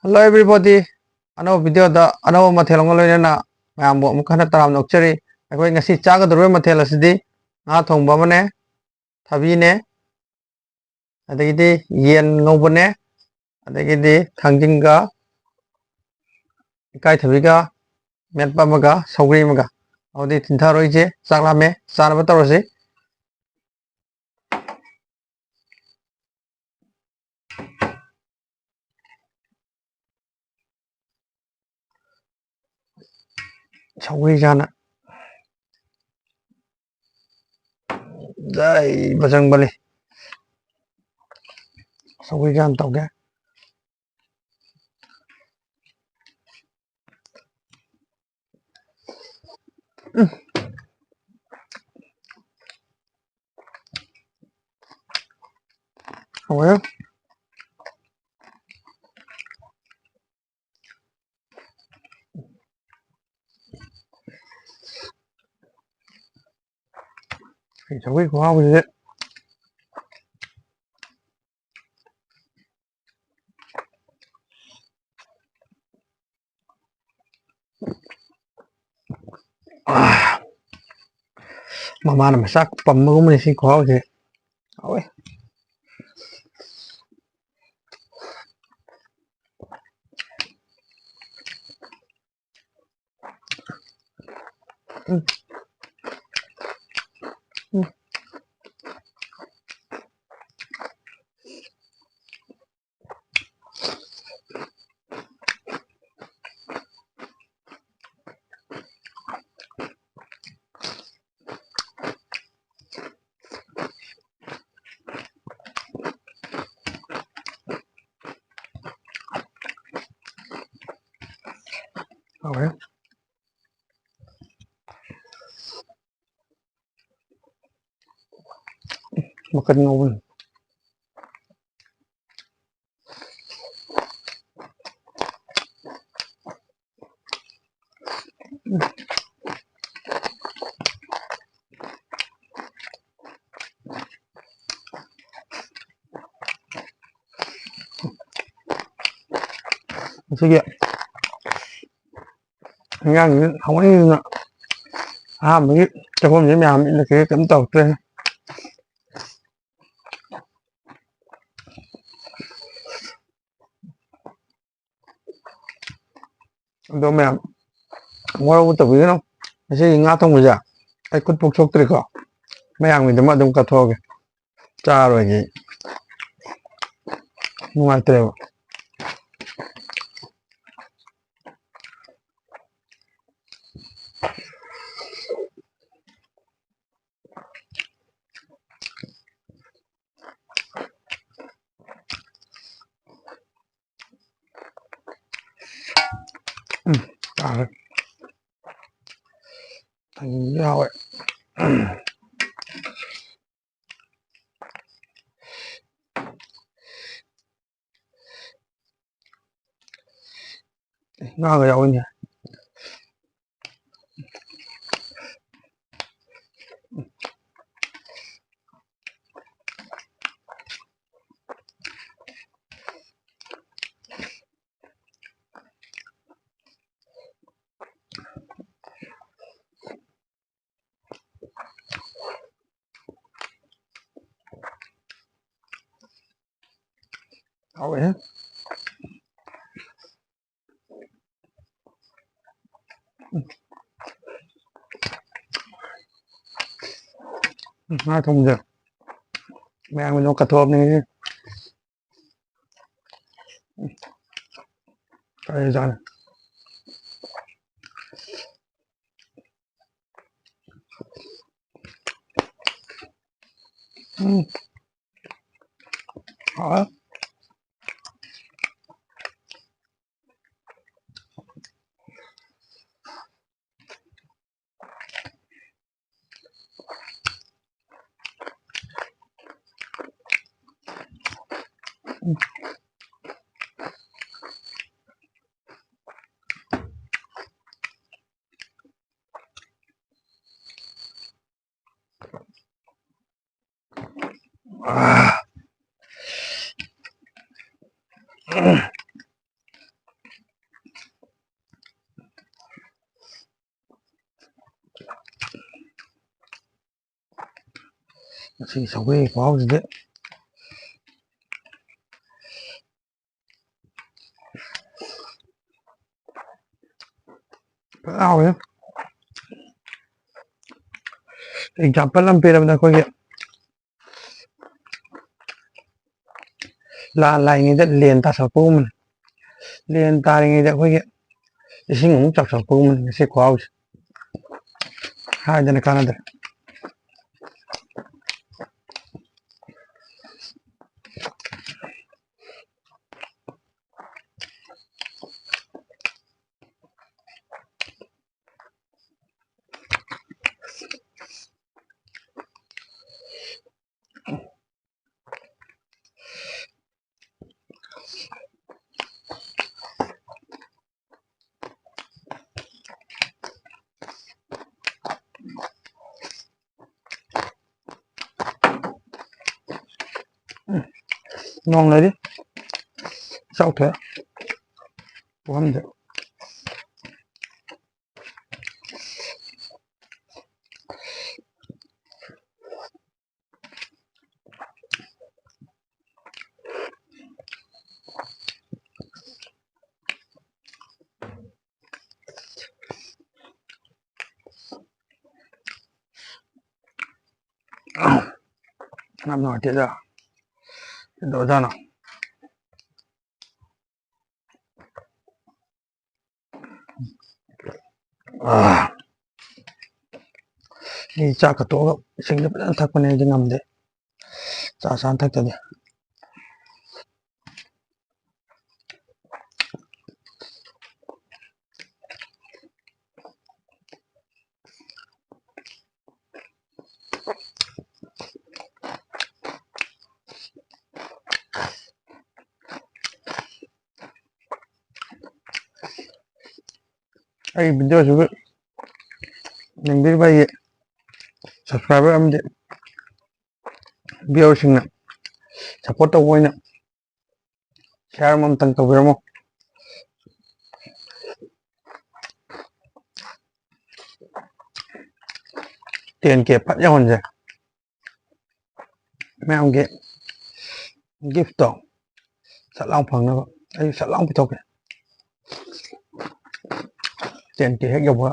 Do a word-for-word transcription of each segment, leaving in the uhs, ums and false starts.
Hello everybody, ꯑꯅꯧꯕ video ꯗ ꯑꯅꯧꯕ ꯃꯊꯦꯜ ꯑꯃꯒ ꯂꯣꯏꯅꯅ ꯃꯌꯥꯝꯕꯨ ꯑꯃꯨꯛ ꯍꯟꯅ ꯇꯔꯥꯝꯅ ꯑꯣꯛꯆꯔꯤ꯫ ꯑꯩꯈꯣꯏ ꯉꯁꯤ ꯆꯥꯒꯗꯧꯔꯤꯕ ꯃꯊꯦꯜ ꯑꯁꯤꯗꯤ ꯉꯥ ꯊꯣꯡꯕ ꯑꯃꯅꯦ, ꯊꯕꯤꯅꯦ, ꯑꯗꯒꯤꯗꯤ ꯌꯦꯟ ꯉꯧꯕꯅꯦ, ꯑꯗꯒꯤꯗꯤ ꯊꯥꯡꯖꯤꯡꯒ ꯏꯀꯥꯏꯊꯕꯤꯒ ꯃꯦꯠꯄ ꯑꯃꯒ ꯁꯧꯒ꯭ꯔꯤ ꯑꯃꯒ꯫ ꯑꯗꯨꯗꯤ ꯊꯤꯟꯊꯔꯣꯏꯁꯦ, ꯆꯥꯛ ꯂꯥꯝꯃꯦ, ꯆꯥꯅꯕ ꯇꯧꯔꯁꯤ꯫ ꯁꯧꯒ꯭ꯔꯤ ꯆꯥꯅ ꯖꯩ ꯕꯖꯔꯪ ꯕꯂꯤ꯫ ꯁꯧꯒ꯭ꯔꯤ ꯆꯥꯅ ꯇꯧꯒꯦ꯫ ꯎꯝ꯫ ꯍꯥꯎꯋꯦ꯫ ꯁꯧꯒ꯭ꯔꯤ ꯈꯨꯍꯥꯎꯁꯤꯗꯤ꯫ ꯃꯃꯥꯅ ꯃꯆꯥ ꯄꯝꯕꯒꯨꯝꯕꯅꯤ ꯁꯤ ꯈꯨꯍꯥꯎꯁꯦ꯫ ꯍꯥꯎꯋꯦ꯫ ꯎꯝ꯫ ꯎꯝ꯫ ꯍꯥꯎꯔꯦ꯫ ꯃꯀꯟ ꯉꯧꯕꯅꯤ꯫ ꯁꯤꯒꯤ ꯏꯟꯖꯥꯡꯁꯤ ꯍꯥꯎꯃꯟꯗꯅ ꯑꯍꯥꯟꯕꯒꯤ ꯆꯥꯛꯈꯨꯝꯁꯤ ꯃꯌꯥꯝ ꯏꯜꯂꯛꯈꯤꯒꯦ, ꯀꯩꯝ ꯇꯧꯔꯛꯇ꯭ꯔꯦ꯫ ꯑꯗꯣ ꯃꯌꯥꯝ ꯋꯥꯔꯧꯕ ꯇꯧꯕꯤꯒꯅꯨ, ꯉꯁꯤꯒꯤ ꯉꯥ ꯊꯣꯡꯕꯁꯦ ꯑꯩ ꯈꯨꯠ ꯄꯣꯛꯊꯣꯛꯇ꯭ꯔꯤꯀꯣ, ꯃꯌꯥꯝꯒꯤꯗꯃꯛ ꯑꯗꯨꯝ ꯀꯠꯊꯣꯛꯑꯒꯦ, ꯆꯥꯔꯣꯏꯒꯦ, ꯅꯨꯡꯉꯥꯏꯇ꯭ꯔꯦꯕ꯫ ꯎꯝ, ꯇꯥꯔꯦ꯫ ꯊꯥꯡꯖꯤꯡꯁꯨ ꯌꯥꯎꯋꯦ꯫ ꯉꯥꯒ ꯌꯥꯎꯋꯤꯅꯦ꯫ ꯍꯥꯎꯋꯦꯍꯦ꯫ ꯎꯝ, ꯉꯥ ꯊꯣꯡꯕꯁꯦ ꯃꯌꯥꯝꯒꯤꯗꯃꯛ ꯀꯠꯊꯣꯛꯑꯕꯅꯤ ꯉꯁꯤ꯫ ꯎꯝ, ꯐꯔꯦ ꯆꯥꯔꯦ꯫ ꯎꯝ꯫ ꯍꯥꯎꯋꯦ꯫ ꯁꯤ ꯁꯧꯒ꯭ꯔꯤ ꯈꯨꯍꯥꯎꯁꯤꯗꯤ꯫ ꯐꯖꯅ ꯍꯥꯎꯋꯦ꯫ Example ꯑꯃ ꯄꯤꯔꯕꯗ ꯑꯩꯈꯣꯏꯒꯤ ꯂꯥꯟ ꯂꯥꯛꯏꯉꯩꯗ ꯂꯦꯟ ꯇꯥꯁꯜꯂꯛꯄꯒꯨꯝꯕꯅꯤ꯫ ꯂꯦꯟ ꯇꯥꯔꯤꯉꯩꯗ ꯑꯩꯈꯣꯏꯒꯤ ꯏꯁꯤꯡ ꯑꯃꯨꯛ ꯆꯥꯎꯁꯜꯂꯛꯄꯒꯨꯝꯕꯅꯤ ꯉꯁꯤ ꯈꯨꯍꯥꯎꯁꯦ꯫ ꯍꯥꯏꯗꯅ ꯀꯥꯟꯅꯗ꯭ꯔꯦ꯫ ꯎꯝ꯫ ꯅꯣꯡ ꯂꯩꯔꯤ꯫ ꯆꯥꯎꯊꯣꯛꯑꯦ꯫ ꯄꯣꯛꯑꯝꯗꯦ꯫ ꯌꯥꯝ ꯅꯨꯡꯉꯥꯏꯇꯦꯗ꯫ ꯀꯩꯗꯧꯔꯖꯥꯠꯅꯣ? ꯑꯥ꯫ ꯑꯩ ꯆꯥꯛꯀ ꯇꯣꯛꯑꯒ ꯏꯁꯤꯡꯗꯤ ꯐꯖꯅ ꯊꯛꯄꯅꯦ, ꯑꯩꯗꯤ ꯉꯝꯗꯦ꯫ ꯆꯥ ꯆꯥꯅ ꯊꯛꯇꯗꯤ꯫ ꯑꯩ video ꯁꯤꯕꯨ ꯌꯦꯡꯕꯤꯔꯤꯕ ꯑꯩꯒꯤ subscriber ꯑꯃꯗꯤ viewer ꯁꯤꯡꯅ support ꯇꯧꯕ ꯑꯣꯏꯅ share ꯑꯃ ꯑꯝꯇꯪ ꯇꯧꯕꯤꯔꯝꯃꯣ꯫ Ten K ꯐꯠ ꯌꯧꯍꯟꯁꯦ꯫ ꯃꯌꯥꯝꯒꯤ gift ꯇꯣ ꯁꯠ ꯂꯥꯎ ꯐꯪꯅꯕ ꯑꯩ ꯁꯠ ꯂꯥꯎ ꯄꯤꯊꯣꯛꯀꯦ꯫ Ten K ꯍꯦꯛ ꯌꯧꯕ꯫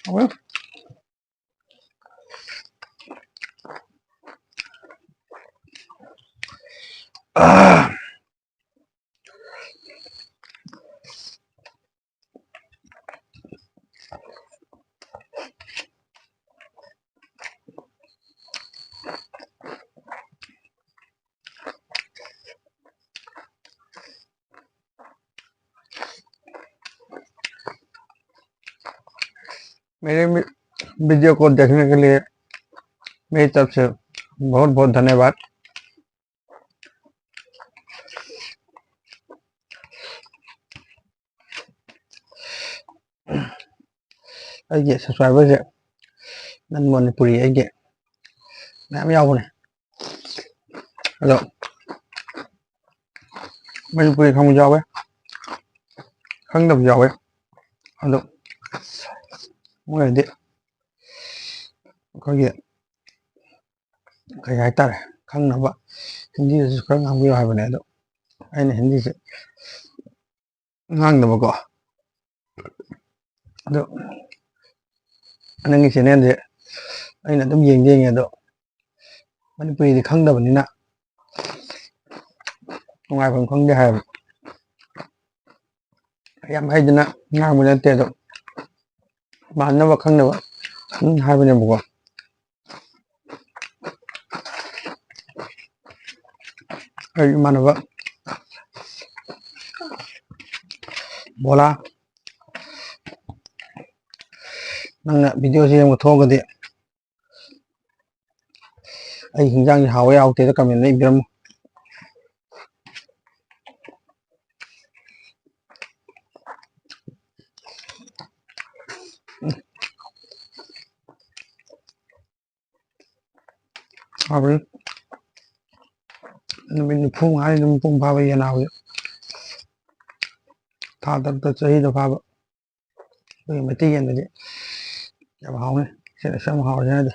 ꯍꯥꯎꯋꯦ꯫ मेरे वीडियो को देखने के लिए मेरी तरफ से बहुत बहुत धन्यवाद। ꯑꯩꯒꯤ subscriber ꯁꯦ non Manipuri ꯑꯩꯒꯤ ꯃꯌꯥꯝ ꯌꯥꯎꯕꯅꯦ꯫ ꯑꯗꯣ ꯃꯅꯤꯄꯨꯔꯤ ꯈꯪꯕꯁꯨ ꯌꯥꯎꯋꯦ, ꯈꯪꯗꯕꯁꯨ ꯌꯥꯎꯋꯦ꯫ ꯑꯗꯣ ꯃꯣꯏꯅꯗꯤ ꯑꯩꯈꯣꯏꯒꯤ ꯀꯩ ꯍꯥꯏꯇꯥꯔꯦ, ꯈꯪꯅꯕ ꯍꯤꯟꯗꯤꯗꯁꯨ ꯈꯔ ꯉꯥꯡꯕꯤꯌꯨ ꯍꯥꯏꯕꯅꯦ꯫ ꯑꯗꯣ ꯑꯩꯅ ꯍꯤꯟꯗꯤꯁꯦ ꯉꯥꯡꯗꯕꯀꯣ꯫ ꯑꯗꯣ ꯅꯪꯒꯤ channel ꯁꯦ ꯑꯩꯅ ꯑꯗꯨꯝ ꯌꯦꯡꯗꯤ ꯌꯦꯡꯉꯦ, ꯑꯗꯣ ꯃꯅꯤꯄꯨꯔꯤꯗꯤ ꯈꯪꯗꯕꯅꯤꯅ ꯅꯨꯡꯉꯥꯏꯐꯝ ꯈꯪꯗꯦ ꯍꯥꯏꯕ꯫ ꯌꯥꯝ ꯍꯩꯗꯅ ꯉꯥꯡꯕ ꯅꯠꯇꯦ, ꯑꯗꯣ ꯃꯥꯟꯅꯕ ꯈꯪꯅꯕ ꯑꯗꯨꯝ ꯍꯥꯏꯕꯅꯦꯕꯀꯣ꯫ ꯑꯩ ꯏꯃꯥꯟꯅꯕ ꯕꯣꯂꯥ, ꯅꯪꯅ videoꯁꯤ ꯌꯦꯡꯕ ꯊꯣꯛꯑꯒꯗꯤ ꯑꯩ ꯍꯤꯟꯖꯥꯡꯁꯤ ꯍꯥꯎꯋꯦ ꯍꯥꯎꯇꯦꯗ comment ꯏꯕꯤꯔꯝꯃꯨ꯫ ꯍꯥꯎꯋꯤ꯫ ꯅꯨꯃꯤꯠ ꯅꯤꯐꯨ ꯃꯉꯥꯅꯤ ꯑꯗꯨꯝ ꯃꯄꯨꯡ ꯐꯥꯕ ꯌꯦꯟ ꯍꯥꯎꯋꯤ꯫ ꯊꯥ ꯇꯔꯨꯛꯇ ꯆꯍꯤꯗ ꯐꯥꯕ꯫ ꯑꯩꯈꯣꯏꯒꯤ ꯃꯩꯇꯩ ꯌꯦꯟꯗꯗꯤ ꯌꯥꯝ ꯍꯥꯎꯅꯤ꯫ ꯁꯤꯅ ꯁꯨꯝ ꯍꯥꯎꯔꯁꯤ ꯍꯥꯏꯗꯤ꯫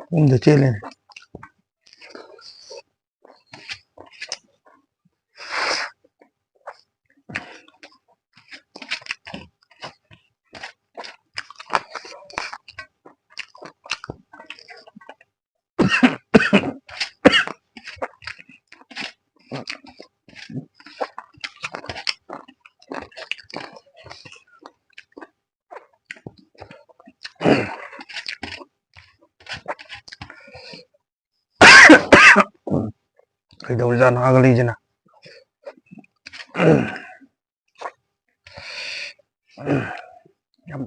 ꯄꯨꯡꯗ ꯆꯦꯜꯂꯦꯅꯦ꯫ ꯀꯩꯗꯧꯔꯤꯖꯥꯠꯅꯣ ꯑꯒꯂꯤꯁꯤꯅ? ꯌꯥꯝ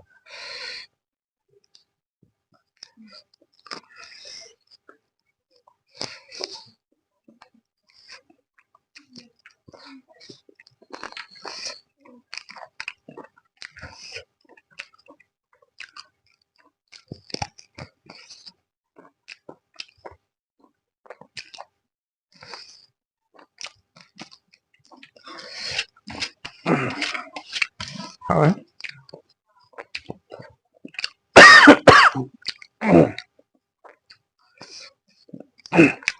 ꯍꯥꯎꯋꯦ꯫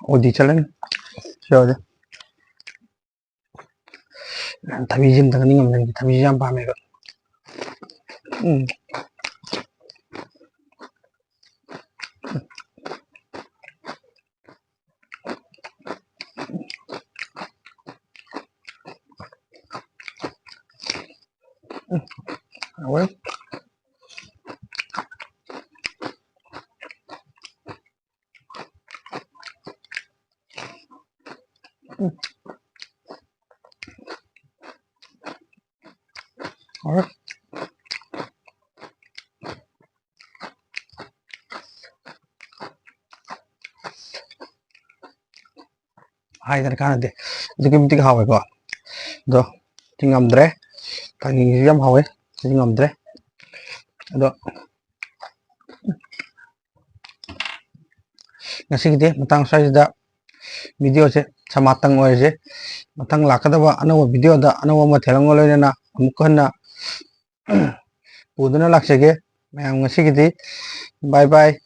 ꯑꯣꯗꯤ ꯆꯠꯂꯅꯤ꯫ ꯁꯤ ꯌꯥꯎꯔꯗꯤ꯫ ꯊꯕꯤꯁꯤ ꯑꯝꯇꯪ ꯅꯤꯡꯉꯝꯗ꯭ꯔꯦ꯫ ꯊꯕꯤꯁꯤ ꯌꯥꯝ ꯄꯥꯝꯃꯦꯕ꯫ ꯎꯝ꯫ ꯍꯥꯎꯔꯦ꯫ ꯍꯥꯏꯗꯅ ꯀꯥꯟꯅꯗꯦ꯫ ꯑꯗꯨꯛꯀꯤ ꯃꯇꯤꯛ ꯍꯥꯎꯋꯦꯀꯣ꯫ ꯑꯗꯣ ꯁꯤ ꯉꯝꯗ꯭ꯔꯦ꯫ ꯊꯥꯡꯖꯤꯡꯁꯤꯁꯨ ꯌꯥꯝ ꯍꯥꯎꯋꯦ꯫ ꯁꯤꯗꯤ ꯉꯝꯗ꯭ꯔꯦ꯫ ꯑꯗꯣ ꯉꯁꯤꯒꯤꯗꯤ ꯃꯇꯥꯡ ꯁ꯭ꯋꯥꯏꯁꯤꯗ videoꯁꯦ ꯁꯃꯥꯞꯇꯪ ꯑꯣꯏꯔꯁꯦ꯫ ꯃꯊꯪ ꯂꯥꯛꯀꯗꯕ ꯑꯅꯧꯕ videoꯗ ꯑꯅꯧꯕ ꯃꯊꯦꯜ ꯑꯃꯒ ꯂꯣꯏꯅꯅ ꯑꯃꯨꯛ ꯍꯟꯅ ꯄꯨꯗꯨꯅ ꯂꯥꯛꯆꯒꯦ꯫ ꯃꯌꯥꯝ ꯉꯁꯤꯒꯤꯗꯤ bye bye꯫